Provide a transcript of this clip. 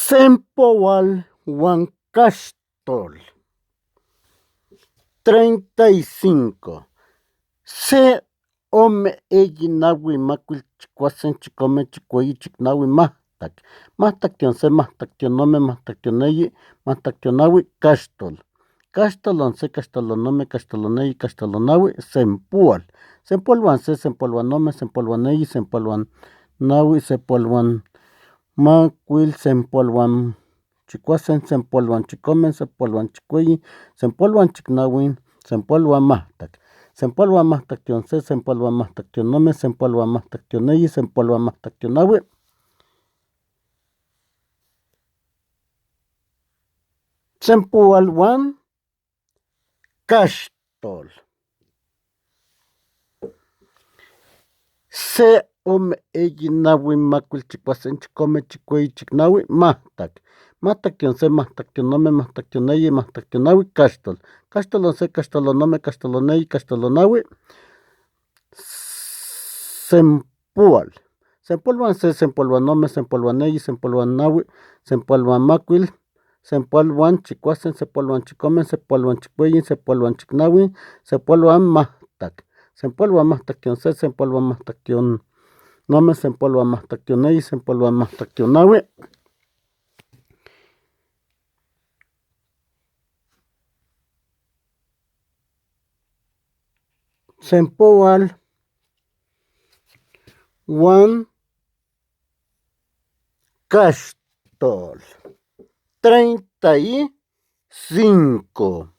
Sempoal huan caxtol. 35. Se, ome, eyi, nahui, macuil, chicuasen, chicome, chicueyi, chicnahui, majtac. Majtacti se, majtacti ome, majtacti eyi, majtacti nahui, caxtol. Caxtol se, caxtol ome, caxtol eyi, caxtol nahui, sempoal. Sempoal huan se, sempoal huan ome, sempoal huan eyi, sempoal huan nahui, sempoal huan macuil, sempoal huan chicuasen, sempoal huan chicome, sempoal huan chicueyi, sempoal huan chicnahui, sempoal huan majtac. Sempoal huan majtacti se, sempoal huan majtacti ome, sempoal huan majtacti eyi, sempoal huan majtacti nahui, sempoal huan caxtol. Se, ome, eyi, nahui, macuil, chicuasen, chicome, chicueyi, chicnahui, majtac. Majtacti se, majtacti ome, majtacti eyi, majtacti nahui, caxtol. Caxtol se, caxtol ome, caxtol eyi, caxtol nahui, sempoal. Sempoal huan se, sempoal huan ome, sempoal huan eyi, sempoal huan nahui, sempoal huan macuil, sempoal huan chicuasen, sempoal huan chicome, sempoal huan chicueyi, sempoal huan chicnahui, sempoal huan majtac. Sempoal huan majtacti se, sempoal huan majtacti ome, sempoal huan majtacti eyi, sempoal huan majtacti nahui, sempoal huan caxtol. 35.